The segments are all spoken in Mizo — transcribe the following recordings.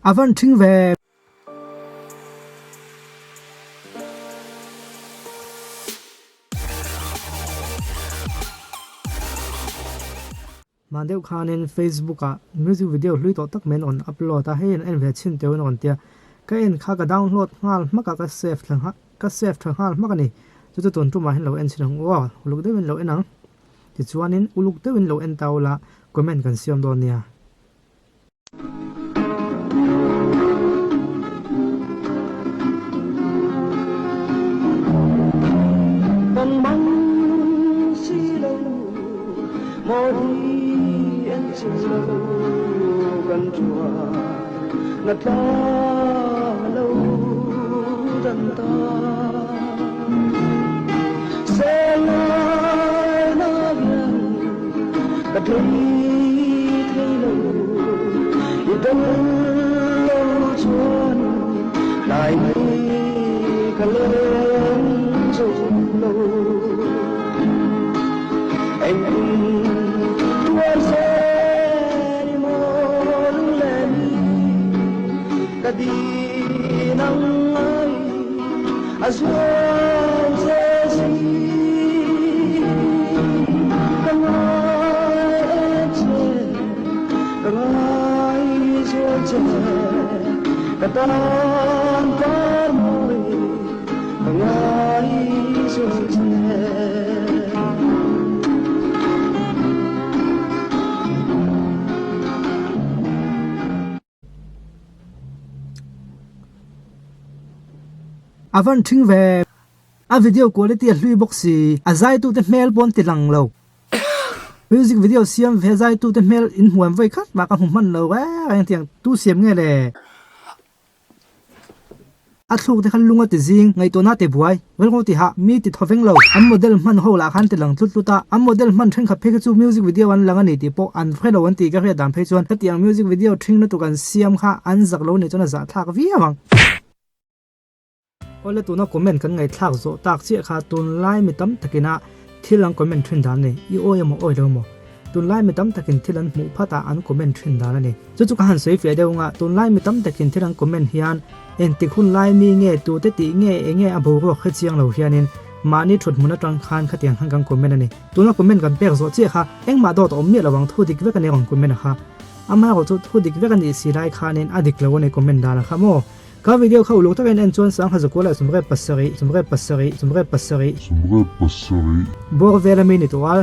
A van thing ve. Mah deuh khanin Facebook ah music video hlui tawh tak mai an rawn upload a, hei an en ve chhin teuh an rawn tia. Ka en kha ka download nghal hmak a, ka save thla nghal ka save tha nghal hmak a ni. Chu chu tun tumah hian lo en chhin ang u aw, uluk deuhin lo en ang. Tichuanin uluk deuhin lo en ta ula comment kan siam dawn nia. A van thing ve. A video quality a hlui bawk si. A zaitute hmel pawn ti lang lo. Music video siam ve zaitute hmel in hmuam vawi khat mah ka hmu hman lo reng reng tiang tu siam nge le. A thluk te kha lung a ti zing, ngaihtuahna ti buai, rilru ti hah, mi ti thaw veng lo. An model hman ho lah khan ti lang tlut tlut a, an model hman thenkhat phei kha chu music video an lang a ni tih pawh an hre lo an ti ka hriat dan phei chuan hetiang music video thing lutuk an siam kha an zak lo nih chuan a zahthlak viau ang. Awle tuna comment kan ngaihthlak zawh tak chiah kha tunlai mi tam takina thil an comment thin dan a ni, i awi emaw awi lo emaw? Tunlai mi tam takin thil an hmuh phat a an comment thin dan a ni. Chu chu ka han sawi fiah deuh anga tunlai mi tam takin thil an comment hian engtik hun lai mi nge tute tih nge enge a boruak hre chiang lo hianin mahni thut hmun atang khan khatiang khan kan comment a ni. Tuna comment kan pek zawh chiah kha engmah dawt a awm miah lo ang thu dik vek a ni rawn comment a kha. Amaherawh chu thu dik vek a nih si lai khanin a dik lo a ni comment dan a kha maw? Ka video kha uluk takin en chuan sangha zakua leh sumre pasarih, sumre pasarih, sumre pasarih, Sumre pasarih. Bawr vel ami ni tawh a,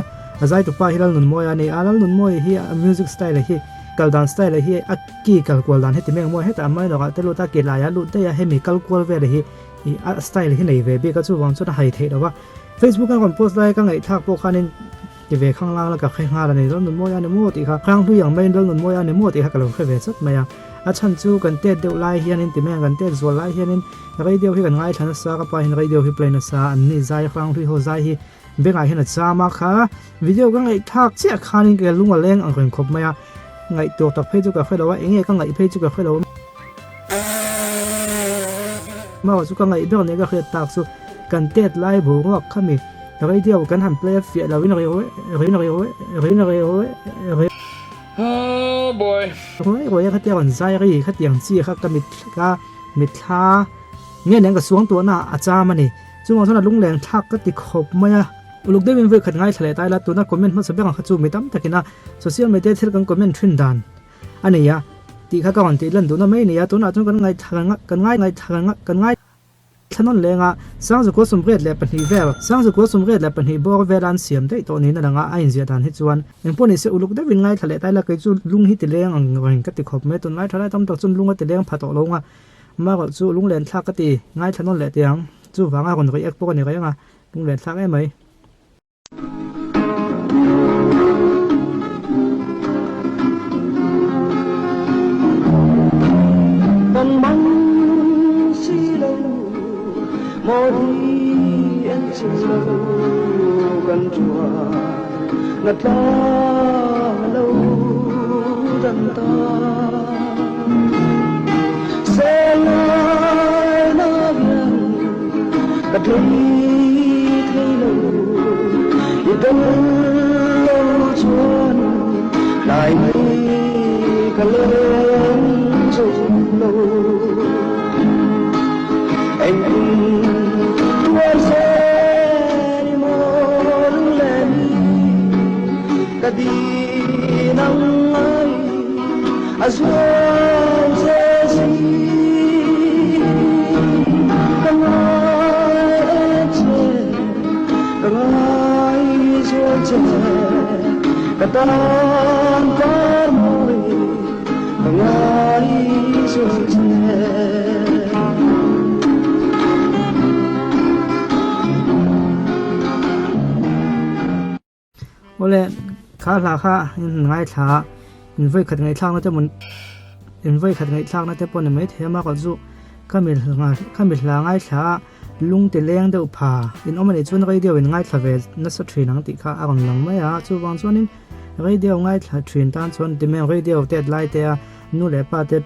a zai tupa hi Lalnunmawia a ni a, Lalnunmawia hi a music style hi kal dan style hi a ki kal kual dan hi ti mek maw hetah a minor ah te lut a ki lai ah lut daih a hemi kal kual vel hi ih a style hi nei ve bik a chuvang chuan a hai theih lo a, Facebook a rawn post lai ka ngaihthlak pawh khanin ti ve khang lang la ka hre nghal a ni Lalnunmawia a ni maw tih kha hranghlui ang maiin Lalnunmawia a ni maw tih kha ka lo hre ve chat mai a. A chhan chu kan tet deuh lai hianin ti mai ang kan tet zual lai hianin radio hi kan ngaithla nasa ka pa hian radio hi play nasa an ni zai hrang hlui ho zai hi bengah hian a cham a kha video ka ngaihthlak chiah khanin ka lung a leng ang reng khawp mai a ngaihtuah tak phei chu ka hre lo a enge ka ngaih phei chu ka hre lo maw chu ka ngaih ber nia ka hriat tak chu kan tet lai boruak khami radio kan han play a fiah lo in ri ri ri ri ri ri Oh boy. Ruai ruai a khatia rawn zai ri khatiang chi kha ka mit ka mitthla nge nen ka suang tuahna a cham a ni. Chungah chuan a lungleng thlak ka ti khawp mai a. Uluk deuhin vawi khat ngaithla leh ta ila tuna comment hmasa ber ang kha chu mi tam takin a social media thil kan comment thin dan a ni a tih kha ka rawn tih lan duhna mai a ni a. Tunah chuan kan ngaithla kan ngai ngaithla kan ngai. Thlanon lenga Sangzukua 82 vel, Sangzukua 82 bawr vela an siam daih tawh niin a lang a, a inziah dan hi chuan engpawh ni se uluk deuhin ngaithla leh taila kei chu lung hi ti leng ang reng ka ti khawp mai, tunlai thalai tam tak chuan lung a ti leng pha tawh lo nga, amaherawh chu lunglen thlak ka ti, ngaithla nawn leh teh ang, chuvanga rawn react pawh ka ni reng a, lunglen thlak em mai. lo Engtin tuar zel i maw lunglen hi ka di nang ngai a zual che si Ka ngai e che ka ngai zual che ka tan par mawi ka ngai zual che. Awle kha hla kha in ngaithla in vawi khat ngaihthlakna te mawn in vawi khat ngaihthlakna te pawh ni maithei a mah chu ka mi ka mi hla ngaithla a lung ti leng deuh pha in awm a nih chuan radio in ngaithla ve nasa thin ang tih kha a rawn lang mai a chuvang chuanin radio ngaithla thin tan chuan ti mai ang radio tet lai te a nu leh pa te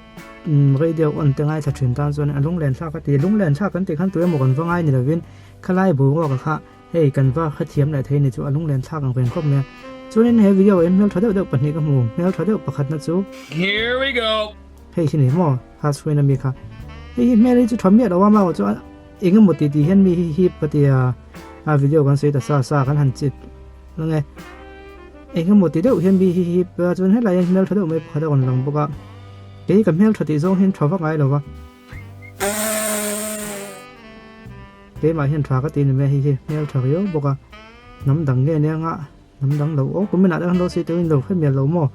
radio on te ngaithla thin tan chuan a lunglen thlak a ti lunglen thlak kan tih khan tu emaw kan va ngai ni lovin khalai boruak kha Hei kan va hrethiam leh thei ni chu a lunglen thlak ang reng khawp mai a. Chuanin he video ah hian hmeltha deuh deuh pahnih ka hmu. Hmeltha deuh pakhatna chu. Here we go! Hei hi ni maw? Kha chhuain a mi kha. Hei hi hmel hi chu tha miah lo a mah chu eng emaw ti ti hian mi hi hip ka ti a. A video kan sawi ta sa sa kan han chip ang e. Eng emaw ti deuh hian mi hi hip a chuan helai hian hmeltha deuh mai pakhat a rawn lang bawk a. Kei ka hmeltha tih zawng hian tha vak ngai lo va. Keimah hian tha ka ti ni mai a, hei hi hmel tha riau bawk a, hnam dang nge nia nga hnam dang lo aw kumin ah te khan lo sei teuhin lo hre mial lo maw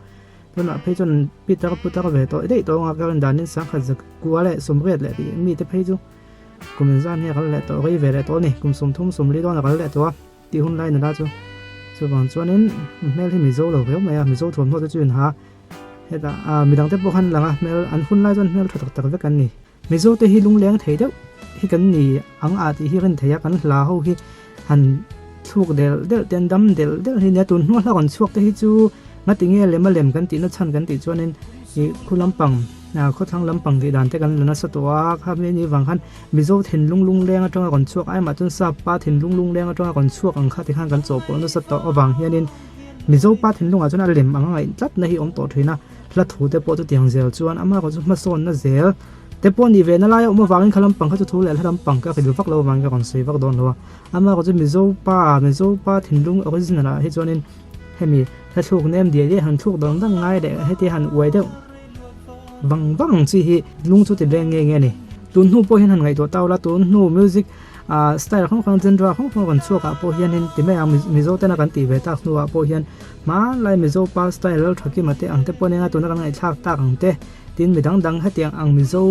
tunah phei chuan Peter a putar ve tawh daih tawh ang a ka rin danin sangkhat za kua leh sawmriat leh tih mi te phei chu kumin zan hi a kal leh tawh rei ve leh tawh a ni kum sawmthum sawmli dawn a kal leh tawh a tih hun lai nula chu chuvang chuanin hmel hi mizo lo riau mai a mizo thuamhnaw te chu in ha hetah ah midang te pawh khan lang a hmel an hun lai chuan hmel tha tak tak vek an ni. Mizo te hi lungleng thei deuh hi kan ni ang ah tih hi rin thei a, kan hla ho hi han thluk del del te an dam del del hi nia tun hnuah hla rawn chhuak te hi chu ngati nge lem a lem kan tih na chhan kan tih chuanin ih khu lampang ah khawthlang lampang tih dan te kan la nasa tawh a khami anih vang khan Mizo thinlung lungleng atanga rawn chhuak ai mah chuan sap pa thinlung lungleng atanga rawn chhuak ang kha tikhan kan chawhpawlh nasa tawh avang hianin Mizo pa thinlungah chuan a lem ang a ngaih tlat na hi awm tawh thin a. Hla thu te pawh chutiang zel chuan amah erawh chu hmasawnna zel te pawh nih ve na lai a awm avangin kha lampang kha chu thu leh hla lampang ka ril vak lo avangin ka rawn sawi vak dawn lo a. Amah erawh chu Mizo pa, Mizo pa thinlung original ah hi chuanin hemi hla thluk nem diai diai han thluk dang dang ngai leh heti han uai deuh vang vang ang chi hi lung chu ti leng nge nge a ni. Tun hnu pawh hian han ngaihtuah tau la, tun hnu music ah style hrang hrang genre hrang hrang rawn chhuak ah pawh hianin ti mai ang Mizo tena kan tih ve tak hnu ah pawh hian Hmanlai Mizo pa style lal tha kima te ang te pawh nen a tuna kan ngaihthlak tak ang te tin mi dang dang hetiang ang Mizo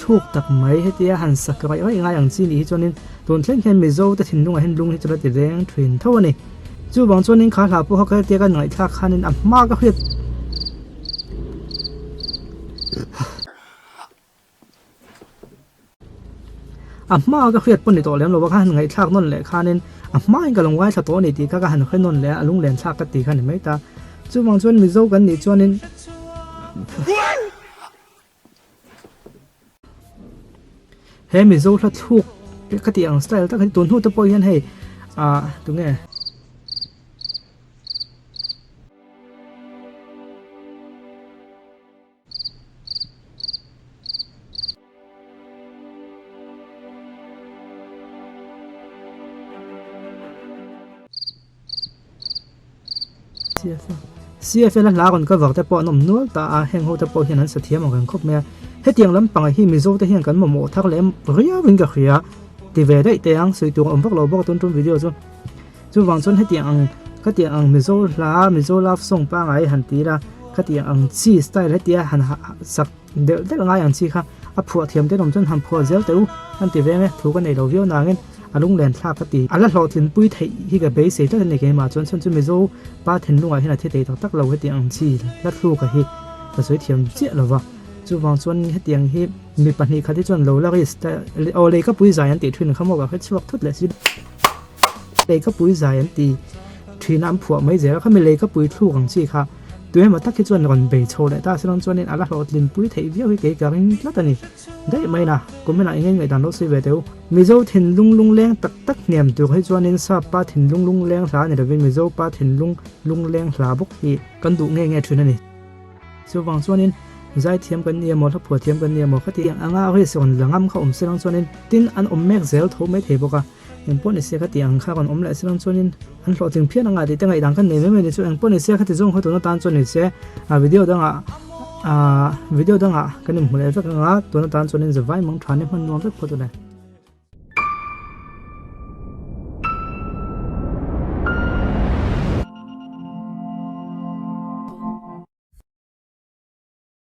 thluk tak mai hetia han sak raih raih ngai ang chi nih hi chuanin tun thleng hian Mizo te thinlungah hian lung hi chu la ti reng thin tho a ni. Chuvang chuanin kha hla pawh kha ka hetia kan ngaihthlak khanin a hma ka hriat A hma ka hriat pawh ni tawh lem lo a, ka han ngaihthlak nawn leh khanin a hmain ka lo ngaithla tawh a ni tih kha ka han hre nawn leh a, a lunglen thlak ka ti kha ni mai ta. Chuvang chuan Mizo kan nih chuanin he Mizo hla thluk ka tih ang style tak hi tun hnu te pawh hian hei ah tunge CFL a hla rawn cover te pawh an awm nual ta a, heng ho te pawh hian an sa thiam ang reng khawp mai a. Hetiang lampangah hi Mizo te hian kan mamawh thar leh riau in ka hria ti ve daih teh ang, sawi tur a awm vak lo bawk a tun tum video chu. Chuvang chuan hetiang ang khatiang ang Mizo hla, Mizo love song pangngai han ti ila, khatiang ang chi style hetia han sak delh delh ngai ang chi kha a phuah thiam te awm chuan han phuah zel teh u an ti veng e, thu ka nei lo viau nangin a lunglen thlak ka ti. A la hlawhtlinpui theih hi ka beisei tlat a ni keimah chuan chhan chu Mizo pa thinlungah hian a thi thei tak tak lo hetiang ang chi hla thluka hi ka sawi thiam chiah lo va, chuvang chuan hetiang hi mi pahnih khat hi chuan lo la risk ta aw lei ka pui zai an tih thin kha maw ka hre chhuak thut leh si. Leikapui zai an ti thin a, an phuah mai zel a, khami leikapui thluk ang chi kha tuemaw tak hi chuan rawn bei chho leh ta a, silawm chuanin a la hlawhtlinpui theih viau hi kei ka ring tlat a ni. Daih mai na, comment ah eng nge ngaihdan lo sawi ve teh u. Mizo thinlung lungleng tak tak hniam tur hi chuanin Sap pa thinlung lungleng hla ni lovin Mizo pa thinlung lungleng hla bawk hi kan duh nge nge thin a ni. Chuvang chuanin Zaithiam kan ni emaw, hlaphuah thiam kan ni emaw khati anga risk rawn la ngam kha awm se lang chuanin tin an awm mek zel tho mai thei bawk a. Engpawh ni se khati ang kha rawn awm leh se lang chuanin an hlawhtling phian anga tih te ngaihdan kan nei mai mai ni chu engpawh ni se khati zawng kha tuna tan chuan ni se a video dangah video dangah kan inhmu leh vek anga tuna tan chuanin zavai mang tha ni hman nuam vek phawt u le.